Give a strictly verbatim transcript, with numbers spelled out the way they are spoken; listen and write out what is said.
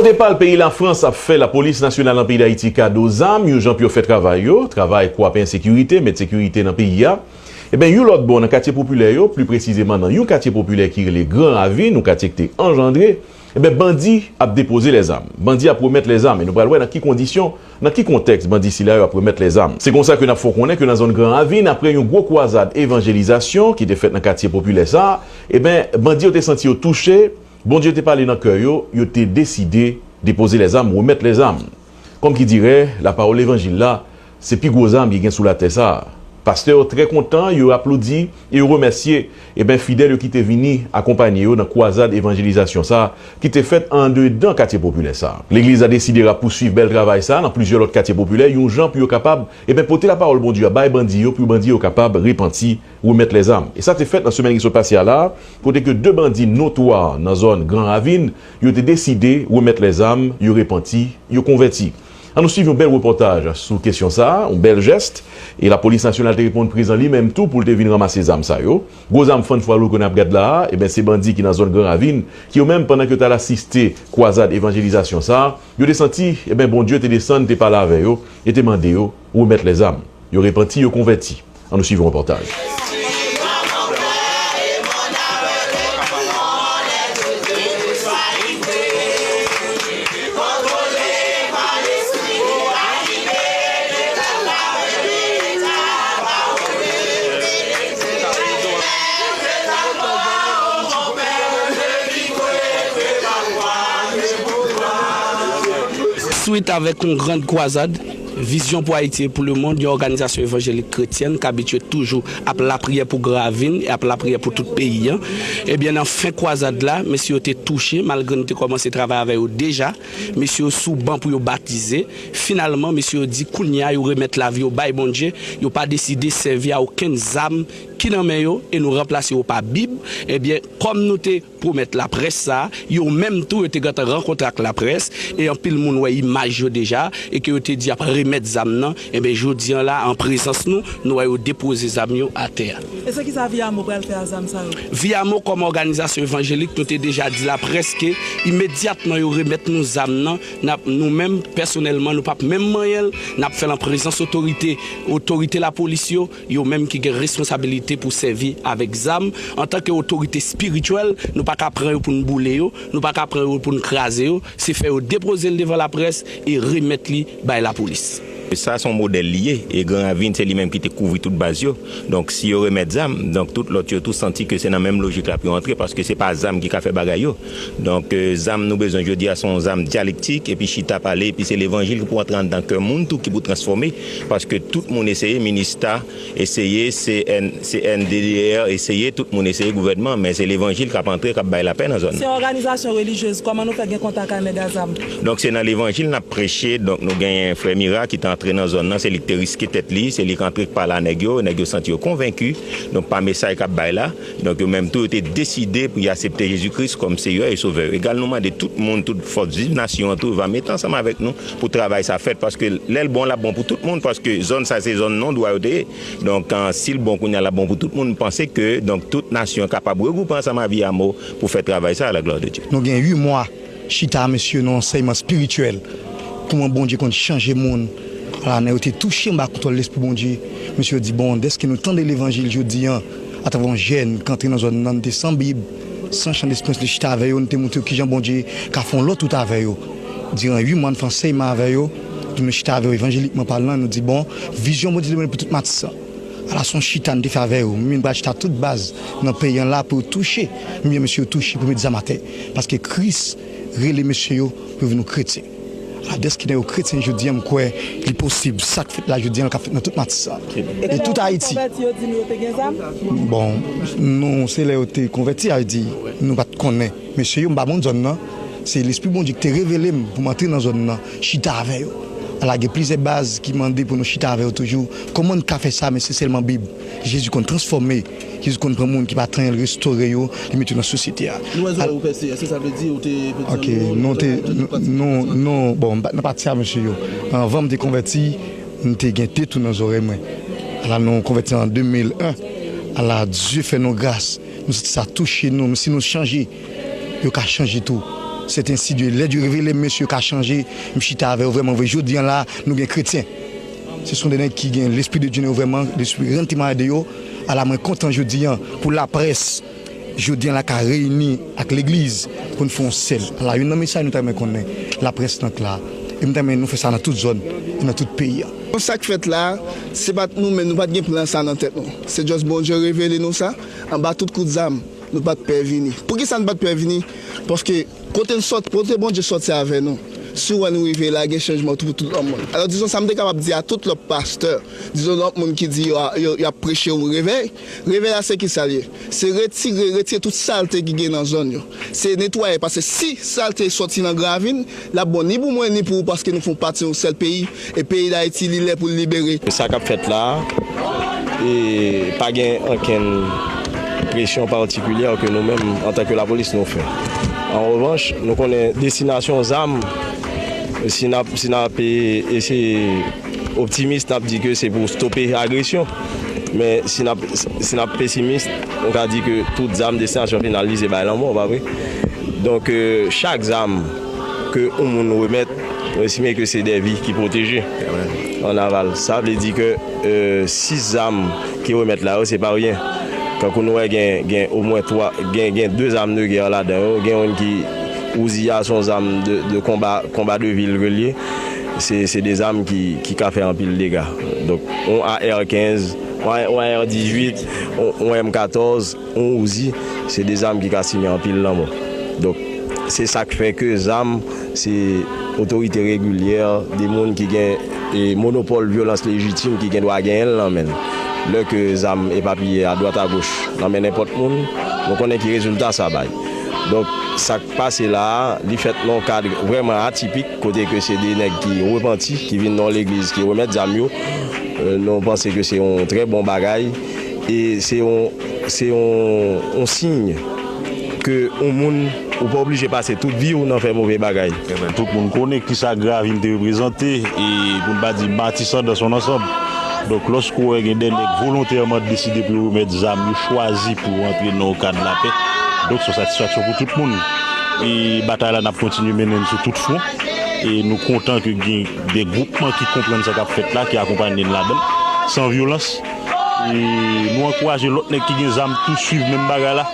Depa l peyi Lafrans ap fè lapolis nasyonal nan peyi Dayiti kado zam, yon jan pou yo fè travay yo, travay kwape ensekirite, met sekirite nan peyi a. Ebyen, yon lòt bò, nan katye popilè yo, pli presizeman nan yon katye popilè ki rele Gran Ravin, yon katye ki te anjandre, ebyen, bandi ap depoze lèzam. Bandi ap remèt lèzam, e nou pral wè nan ki kondisyon, nan ki kontèks bandi sila yo ap remèt lèzam. Se konsa ke n ap fè w konnen ke nan zòn Gran Ravin, apre yon gwo kwazad evanjelizasyon ki te fèt nan katye popilè sa a, ebyen, bandi yo te santi yo touche, Bondye te pale nan kè yo, yo te deside depoze lèzam, remèt lèzam. Kòm ki dirè, lapawòl levanjil la, se pi gwo zam ki gen sou latè sa a. Pastè yo trè kontan, yo aplodi e yo remèsye, ebyen, fidèl yo ki te vini akonpanye yo nan kwazad evanjelizasyon sa a, ki te fèt andedan katye popilè sa a. Legliz la deside rapousuiv bèl travay sa a nan plizyè lòt katye popilè, yon jan pou yo kapab, ebyen, pote lapawòl Bondye a bay bandi yo, pou bandi yo kapab repanti, remèt lèzam. E sa te fèt nan semèn ki sot pase a la a, kote ke de bandi notwa nan zòn Gran Ravin, yo te deside remèt lèzam, yo repanti, yo konvèti. Ann nou swiv yon bèl repòtaj sou kesyon sa a, yon bèl jès, e lapolis nasyonal te reponn prezan li menm tou pou l te vin ranmase zam sa yo. Gwo zam fann fwa lou ke n ap gad la a, ebyen, se bandi ki nan zòn Gran Ravin, ki yo menm, pandan ke yo t al asiste kwazad evanjelizasyon sa a, yo te santi, ebyen, Bondye te desann, te pale avè yo, e te mande yo remèt lèzam. Yo repanti, yo konvèti. Ann nou swiv yon repòtaj. Swit avèk yon grand kwazad, Vizyon pou Ayiti e pou lemonn, yon òganizasyon evanjelik kretyèn k abitye toujou ap lapriyè pou Gran Ravin e ap lapriyè pou tout peyi a. Ebyen, nan fen kwazad la, mesye yo te touche, malgre nou te kòmanse travay avè yo deja. Mesye yo sou ban pou yo batize. Finalman, mesye yo di kounye a yo remèt lavi yo bay Bondye, yo pa deside sèvi a okenn zam ki nan men yo e nou ranplase yo pa Bib. Ebyen, kòm nou te pwomèt laprès sa, yo menm tou yo te gentan rankontre ak laprès, e anpil moun wè imaj yo deja, e ke yo te di y ap remèt zam nan, enben jodi an la, an prezans nou, nou wè yo depoze zam yo atè a. E se kisa Viyamo pral fè a zam sa yo? Viyamo kòm òganizasyon evanjelik, nou te deja di laprès ke imedyatman yo remèt nou zam nan, n ap, nou menm, pèsonèlman, nou p ap menm manyen l, n ap fè l an prezans otorite, otorite lapolis yo, yo menm ki gen responsabilite pou sèvi avèk zam. Antanke otorite espirityèl, nou pa ka pran yo pou n boule yo, nou pa ka pran yo pou n kraze yo, se fè yo depoze l devan laprès e remèt li bay lapolis. Sa se yon modèl li ye, e Gran Ravin se li menm ki te kouvri tout baz yo. Donk, si yo remèt zam, donk tout lòt yo tou santi ke se nan menm lojik la pou yo antre, paske se pa zam ki ka fè bagay yo. Donk, e, zam nou bezwen jodi a se yon zam dyalektik, epi chita pale, epi se levanjil ki pou antre anndan kè moun tou, ki pou transfòme, paske tout moun eseye, Minista eseye, C N, C N D D R eseye, tout moun eseye, gouvènman, men se levanjil k ap antre, k ap bay lapè nan zòn nan. Se yon òganizasyon relijyez, kòman nou fè gen kontak a nèg a zam? Donk, se nan levanjil n ap preche, donk nou genyen frè Mira ki te antre nan zòn nan, se li ki te riske tèt li, se li k antre k pale a nèg yo, nèg yo santi yo konvenki, donk pa mesaj k ap bay la, donk yo menm tou yo te deside pou y aksepte Jezi Kris kòm Seyè e Sovè yo. Egal nou mande tout moun, tout fòs viv nasyon an tou va mete ansanm avèk nou pou travay sa fèt, paske lè l bon, l ap bon pou tout moun, paske zòn sa se zòn non dwa yo te ye. Donk, an, si l bon kounye a, l ap bon pou tout moun. M panse ke, donk, tout nasyon kapab regwoupe ansanm a Viyamo pou fè travay sa a la glwa de Dye. Nou gen uit mwa chita a mesye nan ansèyman espirityèl. Kòman Bondye konn chanje moun. Ala, nèg yo te touche anba kontwòl Lespri Bondye. Mesye yo di, bon, dèske nou tande levanjil jodi a, atravè yon jèn k antre nan zòn nan, nou te san Bib, san chan desperans, nou te chita avè yo, nou te montre yo kijan Bondye ka fè yon lòt wout avè yo. Diran uit mwa, nou fè ansèyman avè yo, epi nou chita avè yo evanjelikman palan, nou di, bon, vizyon Bondye te ban nou pou tout Matisan. Ala, se yon chita nou te fè avè yo. Mwen menm pral chita tout baz nan peyi an la pou yo touche. Mwen menm mesye yo touche pou met zam atè. Paske Kris rele mesye yo pou yo vin yon kretyen. Ala, dèske nèg yo kretyen jodi a, m kwè li posib. Sa k fèt la jodi a, l ka fèt nan tout Matisan. E tout Ayiti. Konvèti yo di nou yo te gen zam? Bon, nou, se lè yo te konvèti a, yo di, nou pa t konnen. Mesye yo, m pa moun zòn nan. Se Lespri Bondye ki te revele m pou m antre nan zòn nan, chita avè yo. Ala, gen plizyè baz ki mande pou nou chita avè yo toujou. Kòman n ka fè sa, men se sèlman Bib. Jezi konn transfòme. Jezi konn pran moun ki pa t anyen, l restore yo, li mete yo nan sosyete a. Nou wè zòrèy ou pèse, èske sa vle di ou te, ok, nou te, nou, nou, bon, m pa t nan pati a, mesye yo. Anvan m te konvèti, m te gen tetous nan zòrèy mwen. Ala, nou konvèti an de mil en. Ala, Dye fè nou gras. Nou santi sa touche nou, men si nou chanje, yo ka chanje tou. C'est ainsi Dieu. Lè Dye revele m, mesye, ka chanje, m chita avè yo vrèman vre. Jodi an la, nou gen kretyen. Se son de nèg ki gen lespri de Dye nan yo vrèman, lespri rann temwayaj de yo. Ala mwen kontan jodi an pou laprès. Jodi an la ka reyini ak legliz pou n fè yon sèl. Ala youn nan mesaj nou ta renmen konnen laprès nan k la. E m ta renmen nou fè sa nan tout zòn e nan tout peyi a. Sa k fèt la, se pa t nou menm, nou pa t gen plan sa nan tèt nou. Se just Bondye revele nou sa, anba tout kout zam, nou pa t pè vini. Poukisa n pa t pè vini? Paske kote n sòti, kote Bondye sòti avè nou, si w wè nou rive la, gen chanjman tou pou tout lòt moun. Alò, dizon sa m te kapab di a tout lòt pastè, dizon lòt moun ki di yo, yo, y ap preche yon revèy. Revèy la se ki sa l ye? Se retire, retire tout salte ki gen nan zòn yo. Se netwaye, paske si salte sòti nan Gravin, l ap bon ni pou mwen, ni pou ou, paske nou fè yon pati yon sèl peyi, e peyi Dayiti, li lè pou l libere. Sa k ap fèt la, e pa gen ankenn presyon patikilyè ke nou menm, antanke lapolis, nou fè. An revanch, nou konnen destinasyon zam, si n ap, si n ap, e, eseye optimis, n ap di ke se pou stope agresyon. Men si n ap, si n ap pesimis, nou ka di ke tout zam destinasyon final li se bay lanmò, pa vre? Donk, e, chak zam ke yon moun remèt, nou estime ke se de vi ki pwoteje an aval. Sa vle di ke, e, sis zam ki remèt la yo, se pa ryen. Tankou nou wè gen, gen omwen twa, gen, gen de zam de gè ladan yo, gen youn ki Uzi a, se yon zam de, de konba, konba de vil ke l ye. Se, se de zam ki, ki ka fè anpil dega. Donk, yon A R kenz, yon, yon A R dizuit, yon, yon M katòz, yon Uzi, se de zam ki ka simen anpil lanmò. Donk, se sa k fè ke zam, se otorite regilyè, de moun ki gen, e, monopòl vyolans lejitim ki gen dwa genyen l nan men l. Lè ke zam epapiye adwat agoch nan men nenpòt moun, nou konnen ki rezilta sa bay. Donk, sa k pase la a, li fèt nan yon kad vrèman atipik, kote ke se de nèg ki repanti, ki vin nan yon legliz, ki remèt zam yo. E, nou panse ke se yon trè bon bagay. E se yon, se yon, yon siy ke yon moun, ou pa oblije pase tout vi w nan fè move bagay. Tout moun konnen kisa Gravin te reprezante, e pou n pa di Matisan dans son ensemble. Donk, lòske w wè gen de nèg volontèman deside pou yo remèt zam, yo chwazi pou yo antre nan yon kad lapè, donk, se yon satisfaksyon pou tout moun. E batay la, n ap kontinye mennen l sou tout fwon. E nou kontan ke gen de gwoupman ki konprann sa k ap fèt la, ki akonpaye n ladan l, san vyolans. E nou ankouraje lòt nèg ki gen zam tou swiv menm bagay la.